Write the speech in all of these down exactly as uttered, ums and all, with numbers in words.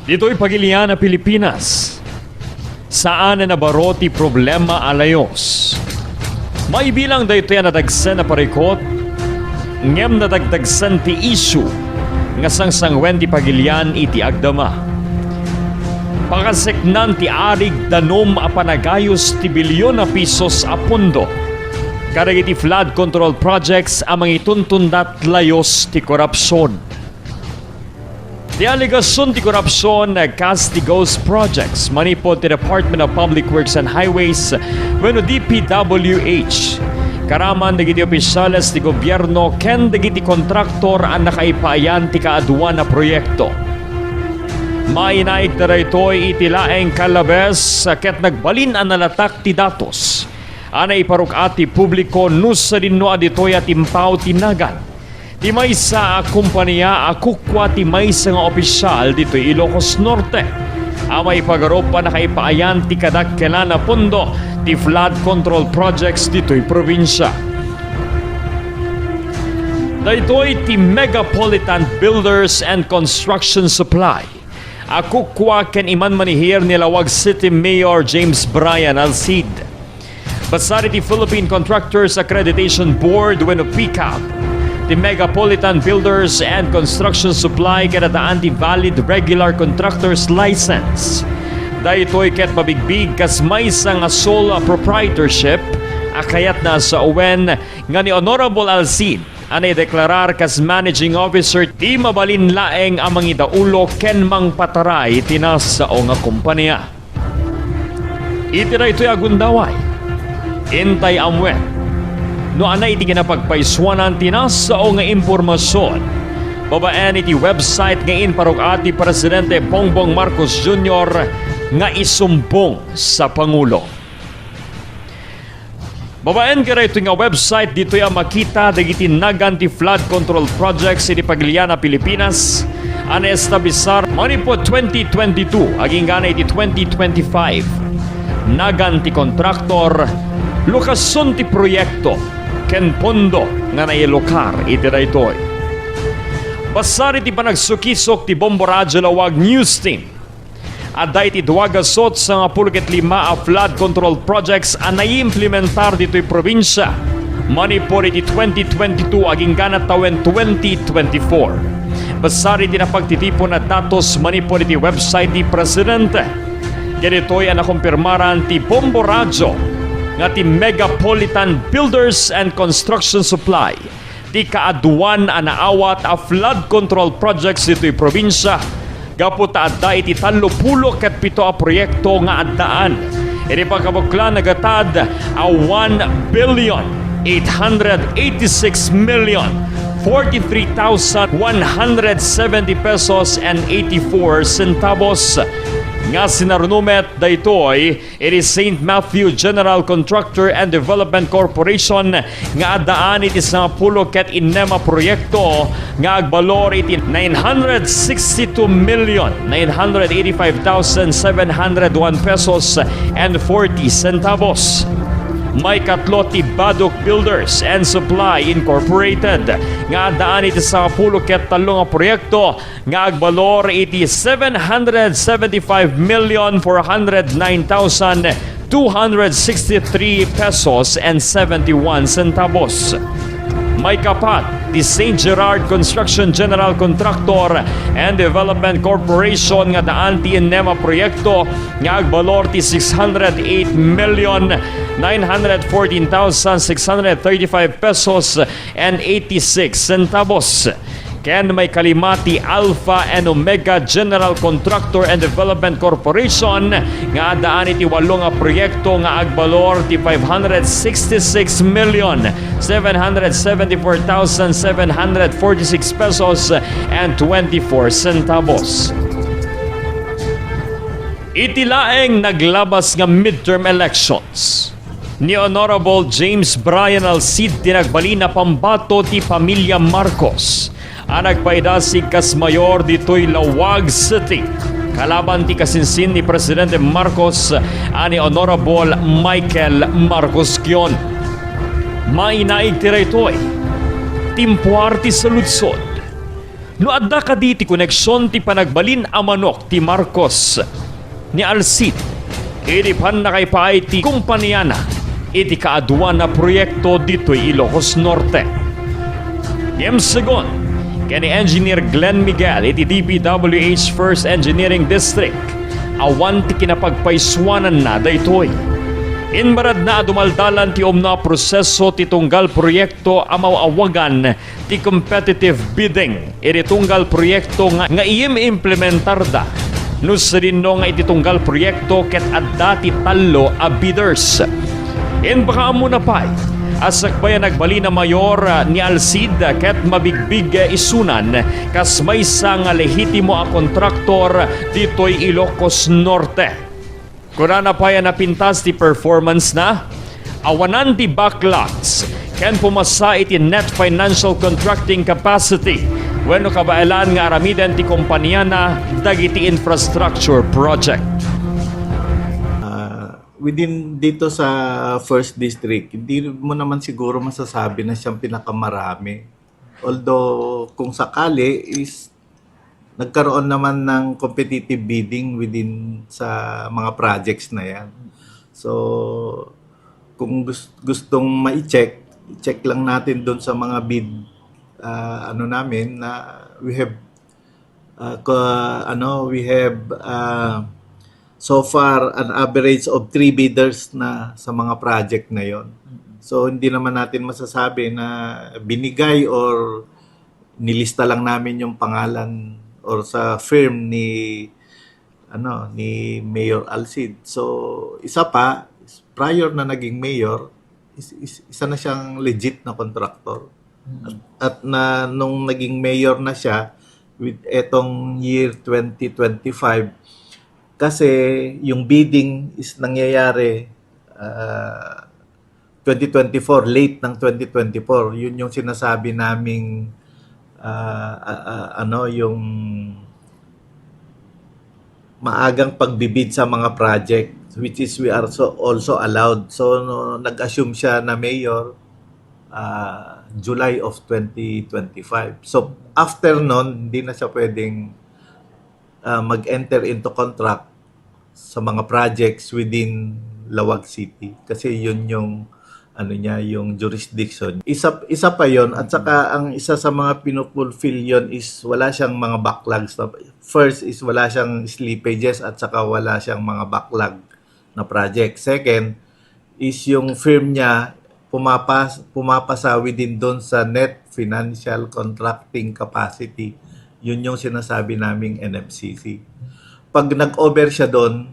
Ditoy pagilian a Pilipinas, saan a nabaro ti problema a layos. Maibilang daytoy a nadagsen a parikut, ngem nadagdagsen ti isu nga sangsanguen ti pagilian iti agdama. Pakaseknan ti arig danum a panagayos ti bilyon a pisos a pondo kadagiti flood control projects a mangituntundat layos ti korupsion. Ti alegasion ti korupsion kas ti ghost projects manipud ti Department of Public Works and Highways wenno D P W H. Karaman dagiti opisyales ti gobierno ken dagiti kontraktor a nakaipaayan ti kaaduan a proyekto. Mainaig daytoy iti laeng Calabez ket nagbalin a nalatak ti datos a naiparuk-at ti publiko no sadino a ditoy a timpaw ti nagan ti maysa a kompania a kukua ti maysa nga opisyal ditoy Ilocos Norte a maipagarup a nakaipaayan ti kadakkelan a pondo ti flood control projects ditoy probinsia. Daytoy ti Megapolitan Builders and Construction Supply a kukua ken imanmanihir ni Laoag City Mayor James Brian Alcid. Basar iti Philippine Contractors Accreditation Board wenno PCAB, ti Megapolitan Builders and Construction Supply ket addaan ti valid regular contractor's license. Daytoy ket mabigbig kas maysa nga sole proprietorship a kayatna a sawen nga ni Honorable Alcid a naideklarar kas managing officer ti mabalin laeng a mangidaulo ken mangpataray ti nasao nga kompania. Iti daytoy a gundaway, intay amuen no ania iti kinapagpaysuanan ti nasao nga impormasion babaen iti website nga inparuk-at ti Presidente Bongbong Marcos Junior nga isumbong sa Pangulo. Babaen kadaytoy nga website, ditoy a makita dagiti nagan ti flood control projects iti pagilian a Pilipinas a naestablisar manipud twenty twenty-two agingga na iti twenty twenty-five. Nagan ti kontraktor, lokasion ti proyekto, ken pondo nga nailukar iti daytoy. Basar iti panagsukisok ti Bombo Radyo Laoag News Team, adda iti dua gasut sangapulo ket lima a flood control projects a naiimplementar ditoy probinsia manipud iti twenty twenty-two agingga na tawen twenty twenty-four. Basar iti napagtitipon a datos manipud iti website ti Presidente. Kadaytoy a nakumpirmaran ti Bombo Radyo nga ti Megapolitan Builders and Construction Supply ti kaaduan a naawat a flood control projects ditoy probinsia, gapu ta adda iti tallopulo ket pito a proyekto nga addaan iti pagkabuklan a gatad a one billion eight hundred eighty-six million forty-three thousand one hundred seventy pesos and eighty-four centavos nga sinaruno met daytoy iti Saint Matthew General Contractor and Development Corporation nga addaan iti sangapulo ket innem a proyekto nga agbalor iti nine hundred sixty-two million nine hundred eighty-five thousand seven hundred one pesos and forty centavos. Maikatlo ti Baduk Builders and Supply Incorporated nga addaan iti sangapulo ket tallo nga proyekto nga agbalor iti seven hundred seventy-five million four hundred nine thousand two hundred sixty-three pesos and seventy-one centavos. Maikapat, ti Saint Gerard Construction General Contractor and Development Corporation nga addaan ti innem a proyekto nga agbalor ti six hundred eight million nine hundred fourteen thousand six hundred thirty-five pesos and eighty-six centavos. Ken maikalima ti Alpha and Omega General Contractor and Development Corporation nga addaan iti walo nga proyekto nga agbalor ti five hundred sixty-six million seven hundred seventy-four thousand seven hundred forty-six pesos and twenty-four centavos. Iti laeng naglabas nga midterm elections, ni Honorable James Brian Alcid ti nagbalin a pambato ti pamilya Marcos a nagpaidasig kas mayor ditoy Laoag City, kalaban ti kasinsin ni Presidente Marcos a ni Honorable Michael Marcos Kion. Mainaig ti daytoy, timpuar ti saludsod. No adda kadi ti koneksion ti panagbalin a manok ti Marcos ni Alcid idi pannakaipaay ti kompaniana iti kaaduan a proyekto ditoy Ilocos Norte. Ngem segun ken ni Engineer Glenn Miguel iti D P W H First Engineering District, awan ti kinapagpaysuananna daytoy. Immaradna a dumaldalan ti umno a proseso ti tunggal proyekto a maawagan ti competitive bidding iti tunggal proyekto nga, nga iim-implementarda. No sadino nga iti tunggal proyekto ket adda ti tallo a bidders. Impakaammona pay a sakbay a nagbalin a mayor, ah, ni Alcid ket mabigbig isunan kas maysa nga lehitimo a kontraktor ditoy Ilocos Norte. Kunana pay a napintas ti performance na, awanan ti backlogs, ken pumasa iti net financial contracting capacity wenno kabaelan nga aramiden ti kompaniana dagiti infrastructure project. Ah, within dito sa first district, hindi mo naman siguro masasabi na siyang pinakamarami. Although kung sakali is nagkaroon naman ng competitive bidding within sa mga projects na yan. So kung gus- gustong ma-check, check lang natin doon sa mga bid, ah, ano namin, na we have, ah, ko- ano, we have, ah, so far an average of three bidders na sa mga project na yon. So hindi naman natin masasabi na binigay or nilista lang namin yung pangalan or sa firm ni, ano, ni Mayor Alcid. So isa pa, prior na naging mayor, is, is, isa na siyang legit na contractor. At, at na nung naging mayor na siya with etong year twenty twenty-five, kasi yung bidding is nangyayari, ah, twenty twenty-four, late ng twenty twenty-four. Yun yung sinasabi naming, ah, ah, ah, ano, yung maagang pagbibid sa mga project, which is we are so, also allowed. So no, nag-assume siya na mayor, ah, July of twenty twenty-five. So after nun, hindi na siya pwedeng, ah, mag-enter into contract sa mga projects within Laoag City kasi yun yung, ano niya, yung jurisdiction. Isa, isa pa yon, at saka ang isa sa mga pinufulfill yon is wala siyang mga backlogs. First is wala siyang slippages at saka wala siyang mga backlog na project. Second is yung firm niya pumapas, pumapasa within doon sa net financial contracting capacity. Yun yung sinasabi naming N F C C. Pag nag-over siya doon,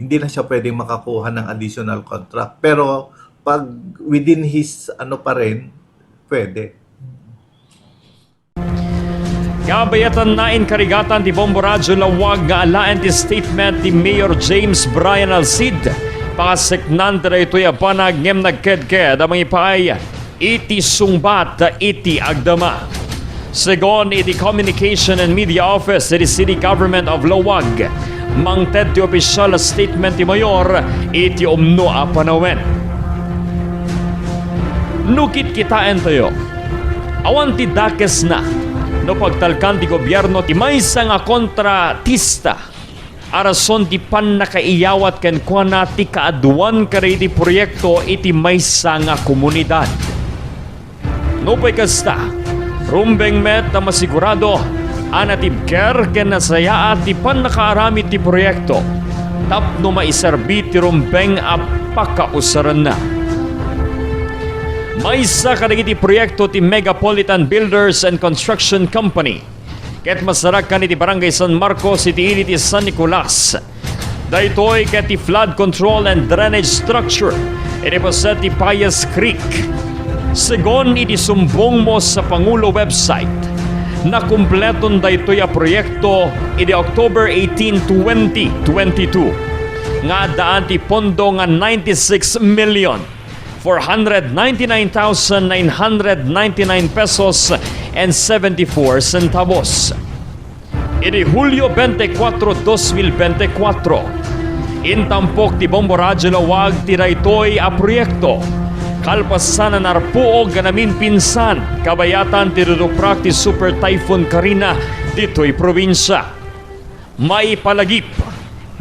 hindi na siya pwedeng makakuha ng additional contract. Pero pag within his ano pa rin, pwede. Kabayatan na inkarigatan ti Bombo Radyo Laoag nga alaen ti statement ni Mayor James Brian Alcid. Pakaseknan ti daytoy a banag ngem nagkedked a mangipaay iti sungbat iti agdama. Segun iti Communication and Media Office iti City Government of Laoag, mangted ti opisyal a statement ti Mayor iti umno a panawen. No kitkitaentayo, awan ti dakesna no pagtalkan ti gobierno ti maysa nga kontratista a rason ti pannakaiyawat kenkuana ti kaaduan kadagiti proyekto iti maysa nga komunidad. Nupay kasta, rumbeng met a masigurado a natibker ken nasayaat ti pannakaaramid ti proyekto tapno maiserbi ti rumbeng a pakausaranna. Maysa kadagiti proyekto ti Megapolitan Builders and Construction Company ket masarakan iti Barangay San Marcos iti ili ti San Nicolas. Daytoy ket ti flood control and drainage structure iti paset ti Payas Creek. Segun iti sumbong mo sa Pangulo website, nakumpleton daytoy a proyekto idi October eighteen, twenty twenty-two, nga addaan ti pondo nga ninety-six million four hundred ninety-nine thousand nine hundred ninety-nine pesos and seventy-four centavos. Idi Hulyo twenty-four, dos mil twenty-four, intampok ti Bombo Radyo Laoag ti daytoy a proyekto Kalpasan a narpuog nga naminpinsan, kabayatan ti duduprak ti Super Typhoon Karina ditoy probinsia. Maipalagip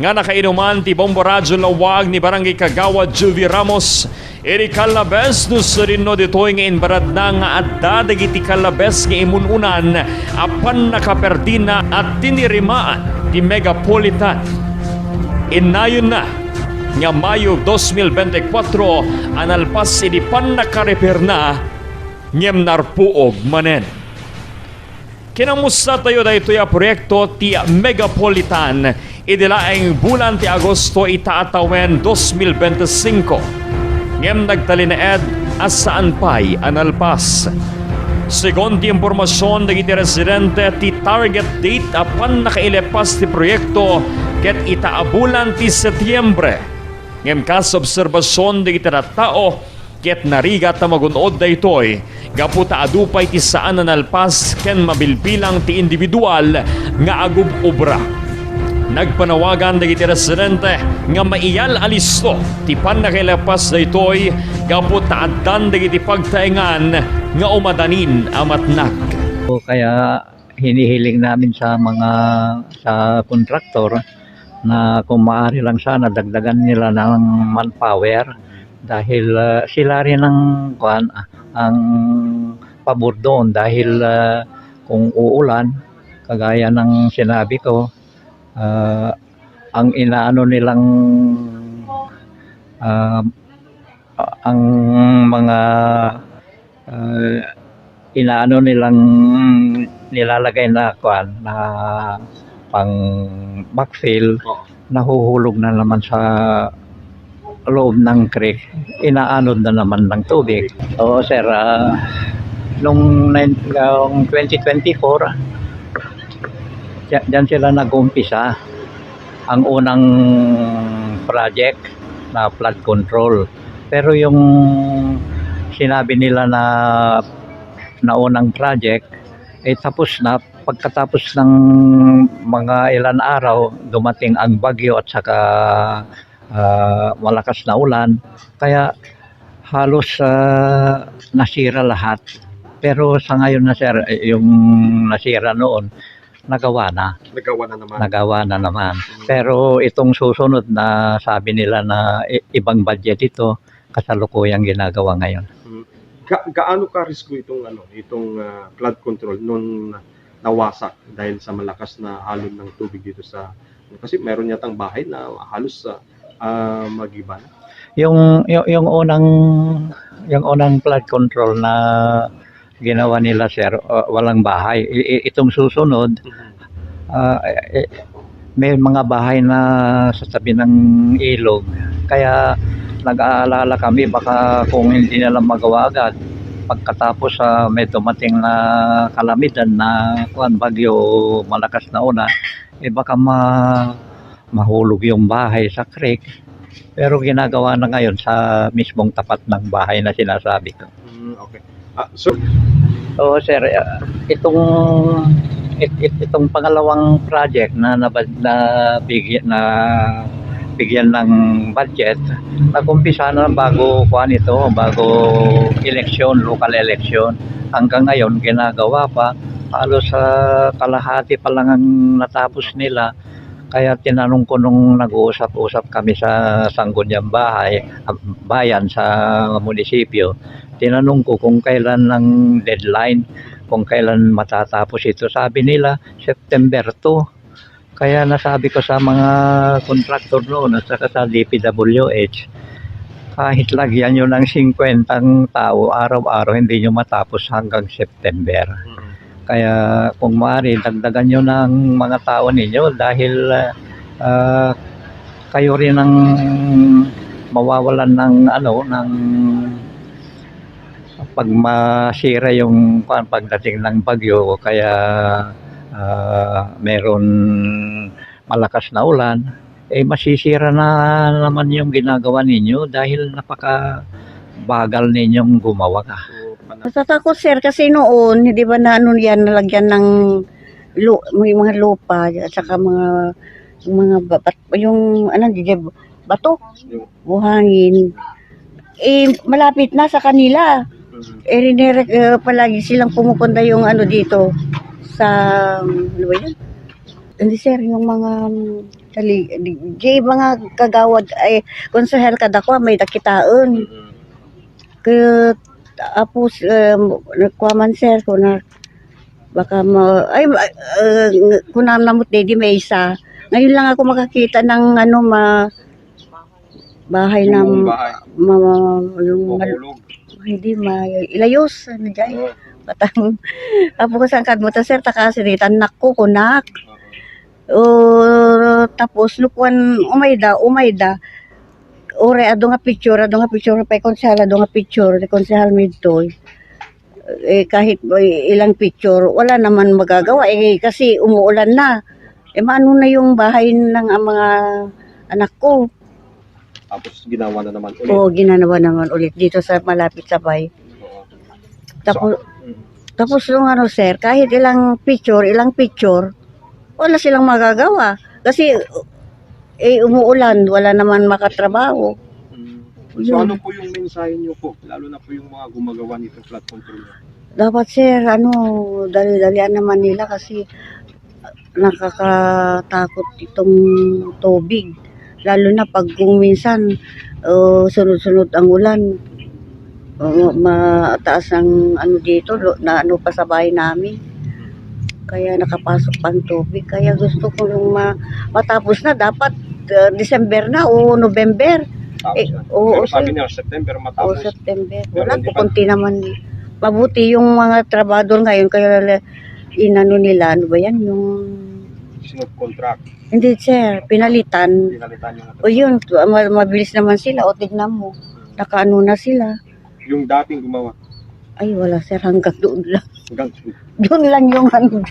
nga nakainuman ti Bombo Radyo Lawag ni Barangay Kagawad Juvie Ramos idi kallabes no sadino ditoy nga imbaratna nga adda dagiti kallabes nga imun-unan a pannakaperdina a tinirimaan ti Megapolitan. Innayonna nga Mayo dos mil bente kuatro a nalpas idi pannakarepairna ngem narpuog manen. Kinamusta tayo daytoy a proyekto ti Megapolitan idi laeng bulan ti Agosto ita a tawen dos mil bente singko. Ngem nagtalinaed a saan pay a nalpas. Segun ti impormasion dagiti residente, ti target date a pannakailepas ti proyekto ket ita a bulan ti Setiembre. Ngem kas obserbasion dagiti tattao, ket narigat a magun-od daytoy gapu ta adu pay ti saan a nalpas ken mabilbilang ti individual nga agub-obra. Nagpanawagan dagiti residente nga maiyal a listo ti pannakailepas daytoy gapu ta addan dagiti pagtaengan nga umadanin a matnag. Kaya hinihiling namin sa mga, sa kontraktor na kung maaari lang sana dagdagan nila ng manpower dahil, ah, sila rin ang, kuwan, ah, ang pabor doon dahil, ah, kung uulan, kagaya ng sinabi ko, ah, ang inaano nilang, ah, ang mga, ah, inaano nilang nilalagay na kuwan, na pang backfill, Oo. nahuhulog na naman sa loob ng creek, inaanod na naman ng tubig. Oo, sir, ah, nung nine, noong twenty twenty-four, diya-, diyan sila nag-umpisa. Ang unang project na flood control. Pero yung sinabi nila na naunang project, eh, tapos na. Pagkatapos ng mga ilan araw, dumating ang bagyo at saka, ah, malakas na ulan. Kaya halos, ah, nasira lahat. Pero sa ngayon na, sir, eh, yung nasira noon, nagawa na. Nagawa na naman. Nagawa na naman. Mm. Pero itong susunod na sabi nila na i-, ibang budget ito, kasalukuyang ginagawa ngayon. Mm. Ga-, gaano ka risko itong, ano, itong, ah, flood control nung nawasak dahil sa malakas na alon ng tubig dito sa, kasi meron yatang bahay na halos, ah, ah, magiba na? Yung, yung, yung unang, yung unang flood control na ginawa nila, sir, ah, walang bahay. I-, i-, itong susunod, Mhm. ah, eh, eh, may mga bahay na sa tabi ng ilog. Kaya nag-aalala kami, baka kung hindi na lang magawa agad, pagkatapos, ah, may dumating na kalamidad na, kuwan, bagyo, malakas na ulan, eh, baka ma-, mahulog yung bahay sa creek. Pero ginagawa na ngayon sa mismong tapat ng bahay na sinasabi ko. Mm, okay. Ah, so Oo, sir. Ah, itong, it-, it-, itong pangalawang project na nabad-, na bigyan, na bigyan ng budget, nag-umpisa na bago, kuwan, ito, bago eleksyon, local election. Hanggang ngayon, ginagawa pa. Halos, ah, kalahati pa lang ang natapos nila. Kaya tinanong ko nung nag-uusap-usap kami sa Sangguniang Bahay, ah, Bayan sa munisipyo, tinanong ko kung kailan ang deadline, kung kailan matatapos ito. Sabi nila, September two. Kaya nasabi ko sa mga kontraktor noon at saka sa D P W H, kahit lagyan nyo ng singkwentang tao, araw-araw, hindi nyo matapos hanggang September. Mm. Kaya kung maaari, dagdagan nyo ng mga tao ninyo dahil, ah, kayo rin ang mawawalan ng, ano, ng pag masira yung, kuwan, pagdating ng bagyo o kaya, ah, meron malakas na ulan, eh, masisira na naman yung ginagawa ninyo dahil napakabagal ninyong gumawa. Oo, pana- Natatakot, sir, kasi noon, di ba, na ano yan, nalagyan ng lu-, may mga lupa, at saka mga, mga ba-, bat-, yung, ano, di, di, bato, Yung buhangin. Eh, malapit na sa kanila. Eh, rinirek-, eh, palagi silang pumupunta yung ano dito sa, ano ba yun? Hindi, sir, yung mga, mm, tali-, di, di, mga kagawad, ay, konsehal kadakwa, may dakitaon. Kaya, tapos, eh, nagkuha man, sir, kuna, baka ma-, ay, ma-, eh, kuna namot, di, di may isa. Ngayon lang ako makakita ng, ano, ma-, bahay na Yung bahay. ma-, ma-, yung mal-, Makulog. Hindi, ma-, ilayos, ano dyan? Oo. Patang, tapos ang kadmo ta, sir, takasiritan, nakko, kunak. Oo. O, tapos, no kuan, umayda, umayda. Ore, adu nga picture, adu nga picture, pay konsehal, adu nga picture, ni Konsehal Midtoy. Eh, kahit, eh, ilang picture, wala naman magagawa, eh, kasi umuulan na. Eh, maano na yung bahay ng, ah, mga anak ko? Tapos ginawa na naman ulit. Oo, ginanawa naman ulit dito sa malapit sa bay. Oo. Tapos, So, mm. tapos yung ano, sir, kahit ilang picture, ilang picture, wala silang magagawa. Kasi, eh, umuulan, wala naman makatrabaho. Mm. So, Yun. ano po yung mensahe niyo po? Lalo na po yung mga gumagawa nitong flood control. Dapat, sir, ano, dali-dalian naman nila kasi nakakatakot itong tubig. Lalo na pag kung minsan, uh, sunod-sunod ang ulan. Oo, mataas ang ano dito, lo-, na ano pa sa bahay namin. Kaya nakapasok pa ang tubig. Kaya gusto ko yung ma-, matapos na. Dapat, uh, December na o November. Tapos Eh, na. oo, Pero sabi sir. niya, September O, matapos. September. Pero Wala, hindi pa. kukunti naman. Mabuti yung mga trabador ngayon, kaya la-, inano nila, ano ba yan, yung Sinubcontract. Hindi, sir, pinalitan. Pinalitan yung O, yun, ma-, mabilis naman sila. O, tignan mo. Nakaano na sila. Yung dating gumawa. Ay, wala, sir, hanggang doon lang. Hanggang Doon lang yung hanggan.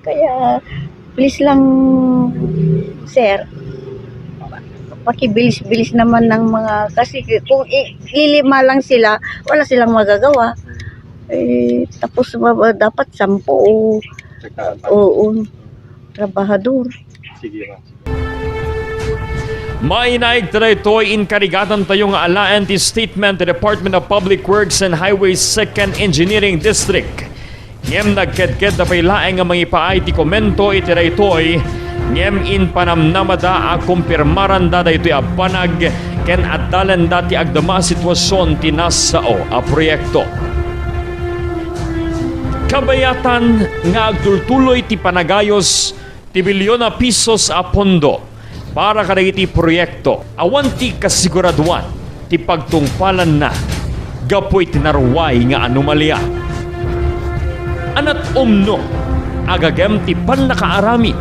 Kaya, please lang, sir, pakibilis-bilis naman ng mga, kasi kung i-, lilima lang sila, wala silang magagawa. Eh, tapos ba, ba dapat sampu o, Sektahan pa. oo, trabahador. Sige, ma'am. Mainaig ta daytoy, inkarigatantayo nga alaen ti statement ti Department of Public Works and Highways Second Engineering District. Ngem nagkedkedda pay laeng nga mangipaay ti komento iti daytoy, ngem impanamnamada a kumpirmaranda daytoy a banag ken addalenda ti agdama a sitwasion ti nasao a proyekto. Kabayatan nga agtultuloy ti panagayos ti bilyon a pisos a pondo para kadagiti proyekto. Awan ti kasiguraduan ti pagtungpalanna gapu iti naruay nga anomalia. Anat umno agagem ti pannakaaramid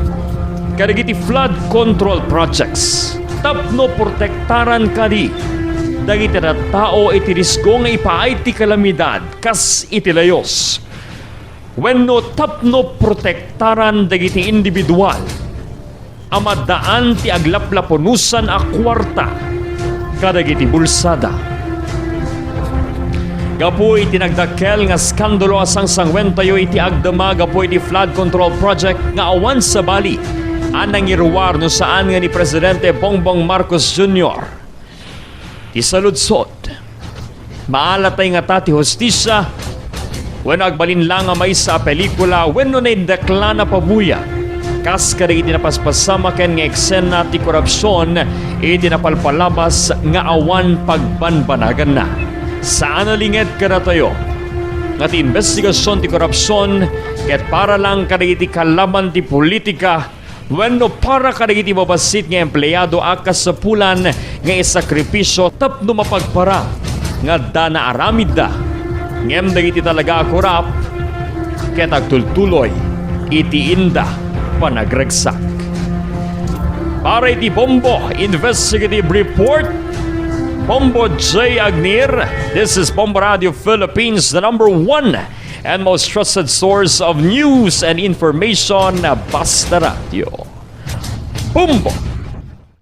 kadagiti flood control projects tapno protektaran kadi dagiti tattao iti risgo nga ipaay ti kalamidad kas iti layos. Wenno tapno protektaran dagiti individual a maddaan ti aglaplapunosan a kuarta kadagiti bulsada. Gapu iti nagdakkel nga eskandalo a sangsanguentayo iti agdama gapu iti flood control project nga awan sabali a nangiruar no saan nga ni Presidente Bongbong Marcos Junior ti saludsod. Maalatay ngata ti hustisia wenno agbalin la nga maysa a pelikula wenno naidaklan a pabuya, kas kadagiti napaspasamaken nga eksena ti korupsion iti napalpalabas nga awan pagbanbanaganna. Saan a linged kadatayo nga ti imbestigasion ti korupsion ket para lang kadagiti kalaban ti politika wenno para kadagiti babassit nga empleado a kasapulan nga isakripisio tapno mapagparang nga adda naaramidda. Ngem dagiti talaga a korap ket agtultuloy iti inda panagragsak. Para iti Bombo Investigative Report, Bombo J Agnir, this is Bombo Radio Philippines, the number one and most trusted source of news and information, Basta Radio. Bombo!